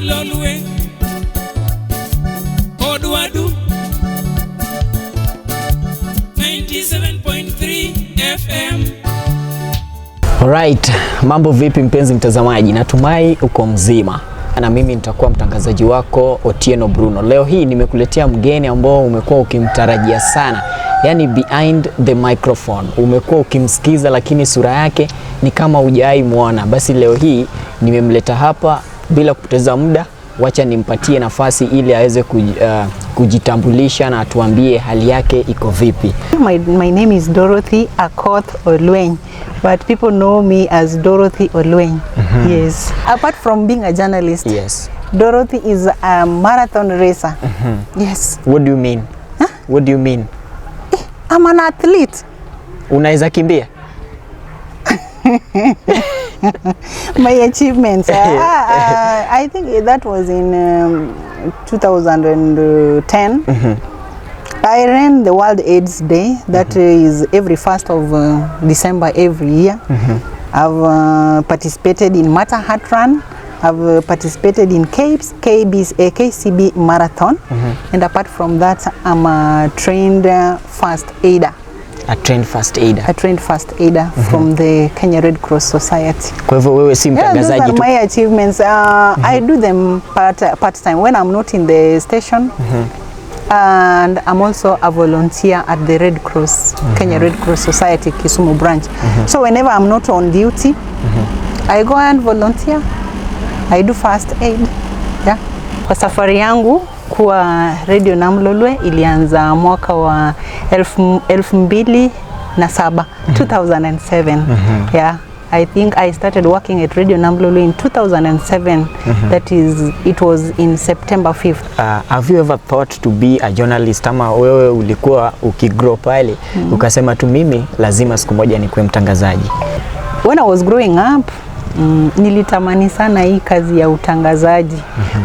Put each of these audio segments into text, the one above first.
Namlolwe Odwadu 97.3 FM. Alright, mambo vipi mpenzi mtazamaji? Natumai uko mzima. Na mimi nitakuwa mtangazaji wako Otieno Bruno. Leo hii nimekuletea mgeni ambao umekuwa ukimtarajia sana, yaani behind the microphone. Umekuwa ukimsikiza lakini sura yake ni kama hujawahi muona. Basi leo hii nimemleta hapa bila kupoteza muda, wacha nimpatie nafasi ili aweze kujitambulisha na atuambie hali yake iko vipi. My name is Dorothy Akoth Olweny, but people know me as Dorothy Olweny. Yes. Apart from being a journalist, Dorothy is a marathon racer. Yes. What do you mean? What do you mean? I'm an athlete. Unaweza kimbia? My achievements. I think that was in 2010. I ran the World AIDS Day. That is every 1st of December every year. I've participated in Matter Heart Run. I've participated in KBS, KB's, KCB Marathon. And apart from that, I'm a trained first aider. A trained first aider. A trained first aider from the Kenya Red Cross Society. Kwa hivyo wewe si Yeah, those mtangazaji are tu. My achievements. I do them part time when I'm not in the station. And I'm also a volunteer at the Red Cross, Kenya Red Cross Society Kisumu branch. So whenever I'm not on duty, I go and volunteer. I do first aid. Yeah. Kwa safari yangu kuwa Radio Namlolwe ilianza mwaka wa 2007, 2007. Yeah. I think I started working at Radio Namlolwe in 2007. That is, it was in September 5th. Have you ever thought to be a journalist, ama wewe ulikuwa ukigrow pale ukasema tu mimi lazima siku moja nikuwe mtangazaji? When I was growing up, nilitamani sana hii kazi ya utangazaji,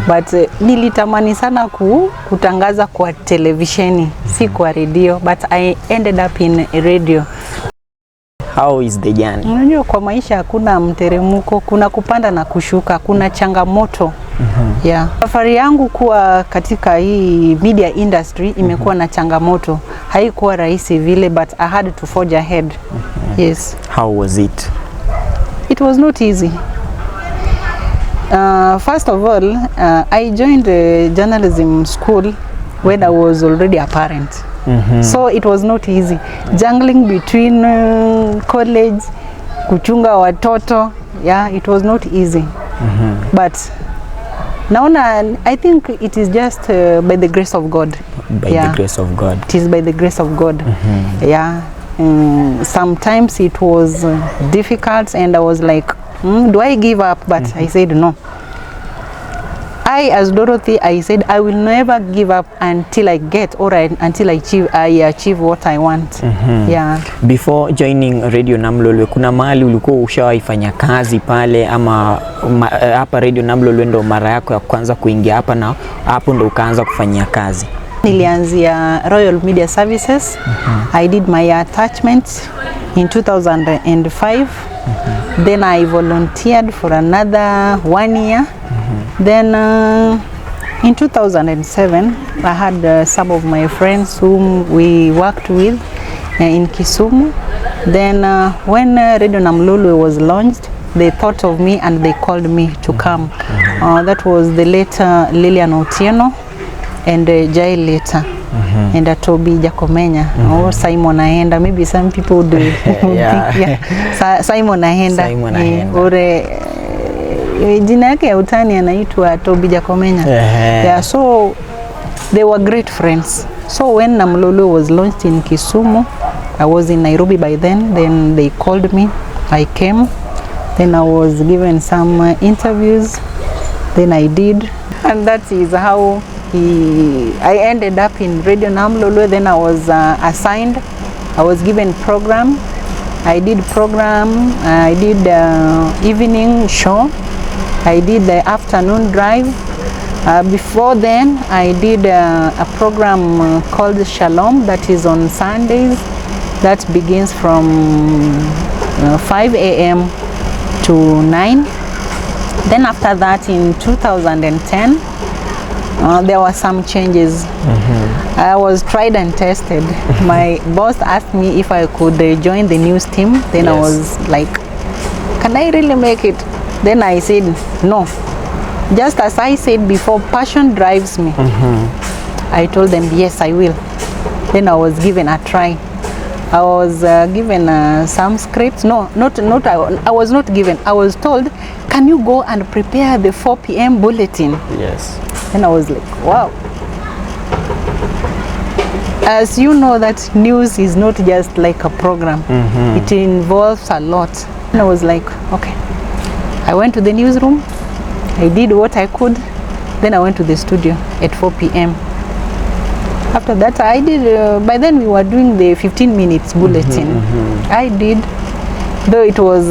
but nilitamani sana kutangaza kwa televisheni, si kwa redio, but I ended up in radio. How is the journey? Unajua kwa maisha hakuna mteremko, kuna kupanda na kushuka, kuna changamoto. Yeah. Safari yangu kuwa katika hii media industry imekuwa na changamoto, haikuwa rahisi vile, but I had to forge ahead. Yes. How was it? It was not easy. First of all, I joined a journalism school when I was already a parent. So it was not easy. Juggling between college, kuchunga watoto, yeah, it was not easy. But naona, I think it is just by the grace of God. By the grace of God. It is by the grace of God. Yeah. Sometimes it was difficult and I was like, do I give up? But I said no. I, as Dorothy, I said I will never give up until I get or until I achieve what I want. Yeah. Before joining Radio Namlolwe, kuna mahali ulikuwa ushawaifanya kazi pale ama hapa Radio Namlolwe ndo mara yako ya kwanza kuingia hapa na hapo ndo ukaanza kufanyia kazi? Nilianzia Royal Media Services. I did my attachment in 2005. Then I volunteered for another one year. Then in 2007, I had some of my friends whom we worked with in Kisumu. Then when Radio Namlolwe was launched, they thought of me and they called me to come. That was the late Lilian Otieno and Jai Leta and Toby Jakomenya or Simon Ahenda. Maybe some people would think, yeah. Simon Ahenda. Simon Ahenda. Or jina yake ya utani anaitwa Toby Jakomenya. Yeah, so they were great friends. So when Namlolwe was launched in Kisumu, I was in Nairobi by then. Then they called me. I came. Then I was given some interviews. Then I did, and that is how I ended up in Radio Namlolwe. Then I was assigned. I was given program. I did program. I did evening show. I did the afternoon drive. Before then, I did a program called Shalom that is on Sundays. That begins from 5 a.m. to 9. Then after that in 2010 there were some changes. I was tried and tested. My boss asked me if I could join the news team. Then I was like, can I really make it? Then I said no. Just as I said before, passion drives me. I told them, yes, I will. Then I was given a try. I was given some scripts. No, not, not I was not given. I was told, can you go and prepare the 4 p.m. bulletin? Yes. And I was like, wow. As you know, that news is not just like a program. It involves a lot. And I was like, okay. I went to the newsroom. I did what I could. Then I went to the studio at 4 p.m. After that, I did, by then we were doing the 15 minutes bulletin. I did, though it was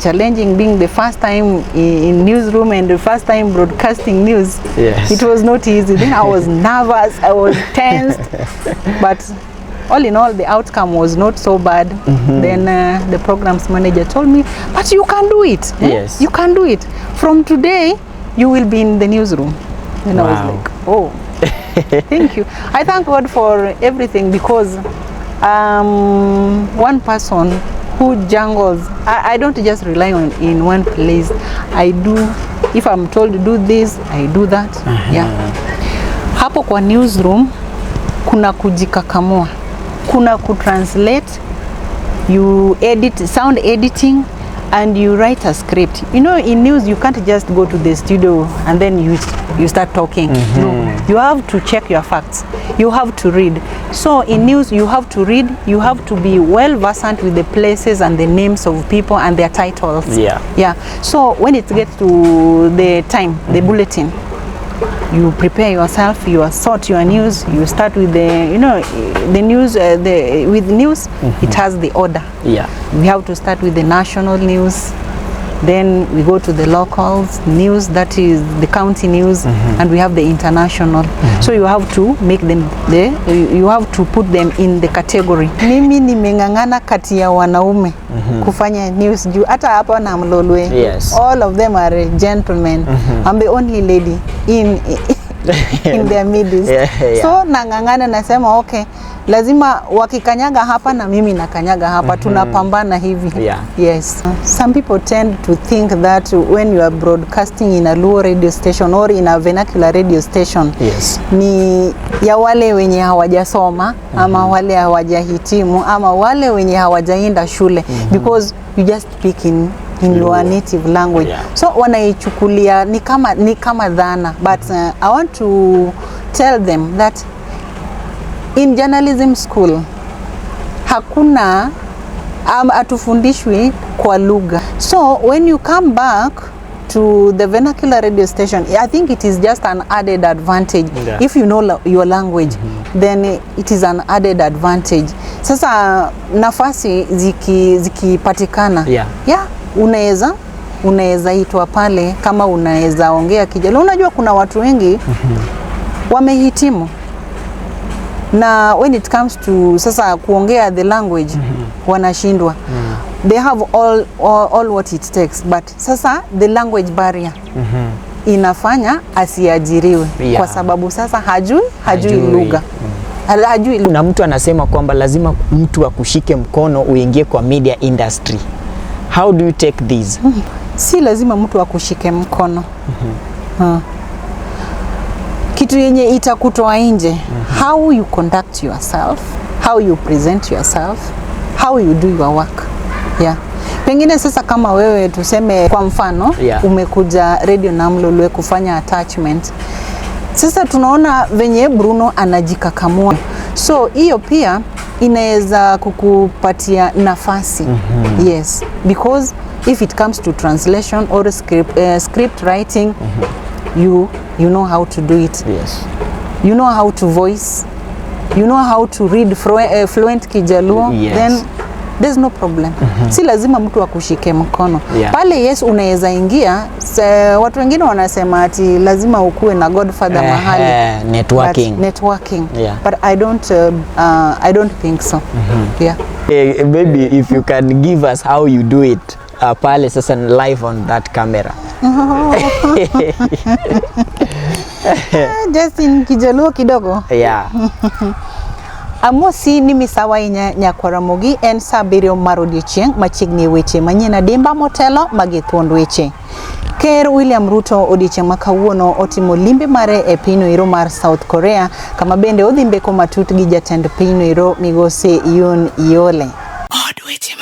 challenging, being the first time in newsroom and the first time broadcasting news. Yes. It was not easy. Then I was nervous, I was tensed, but all in all, the outcome was not so bad. Then the programs manager told me, but you can do it. Eh? Yes. You can do it. From today, you will be in the newsroom. And I was like, oh. Thank you. I thank God for everything, because one person who jangles, I don't just rely on in one place. I do, if I'm told to do this, I do that. Yeah. Hapo kwa newsroom kuna kujikakamua, kuna kutranslate, you edit, sound editing, and you write a script. You know, in news you can't just go to the studio and then you start talking. No, you have to check your facts. You have to read. So in news you have to read, you have to be well versant with the places and the names of people and their titles. Yeah. Yeah. So when it gets to the time, the bulletin, you prepare yourself, you sort your news, you start with the, you know, the news, with news, it has the order. Yeah. We have to start with the national news, then we go to the locals news, that is the county news, and we have the international. So you have to make them, you have to put them in the category. Mimi nimeng'ang'ana kati ya wanaume kufanya news juu hata hapa na Mlolwe. Yes. All of them are gentlemen. I'm the only lady in their midst. Yeah, yeah. So nang'ang'ana, nasema okay, lazima wakikanyaga hapa na mimi nakanyaga hapa, tunapambana hivi. Yeah. Yes. Some people tend to think that when you are broadcasting in a Luo radio station or in a vernacular radio station, Yes. ni ya wale wenye hawajasoma ama wale hawajahitimu ama wale wenye hawajaenda shule, because you just speak in your native language. Yeah. So wanaichukulia ni kama dhana, but I want to tell them that in journalism school hakuna hatufundishwi kwa lugha. So when you come back to the vernacular radio station, I think it is just an added advantage. Yeah. If you know your language, then it is an added advantage. Sasa nafasi zikipatikana, Yeah. yeah, unaweza itwa pale kama unaweza ongea Kijaluo. Unajua kuna watu wengi wamehitimu, na when it comes to sasa kuongea the language, wanashindwa. They have all what it takes, but sasa the language barrier inafanya asiajiriwe. Yeah. Kwa sababu sasa hajui lugha. Hajui. Kuna mtu anasema kwamba lazima mtu akushike mkono uingie kwa media industry. How do you take this? Si lazima mtu akushike mkono. Kitu yenye itakutoa nje, how you conduct yourself, how you present yourself, how you do your work. Yeah. Pengine sasa kama wewe tuseme kwa mfano, Yeah. umekuja Radio Namlolwe kufanya attachment. Sasa tunaona venye Bruno anajikakamua. So hiyo pia inaweza kukupatia nafasi. Yes, because if it comes to translation or script writing, you know how to do it. Yes. You know how to voice. You know how to read fluent Kijaluo. Yes. Then there's no problem. Si lazima mtu akushike mkono. Yeah. Pale yes unaweza ingia. Watu wengine wanasema ati lazima ukue na godfather mahali. Networking. But networking. Yeah. But I don't think so. Yeah. Maybe if you can give us how you do it pale sasa live on that camera. Ah, Justin Kijaluo kidogo. Yeah. Amosi ni misawa ahinya nyakwar Ramogi en saa abiriyo mar odiechieng' machiegni e weche manyien adimba motelo magi thuond weche. Ker William Ruto odiechieng' ma kawuono otimo limbe mare e pinyno ero mar South Korea kama bende odhi mbeko matut gi jatend pinyno ero migosi Yoon Yole. Od weche.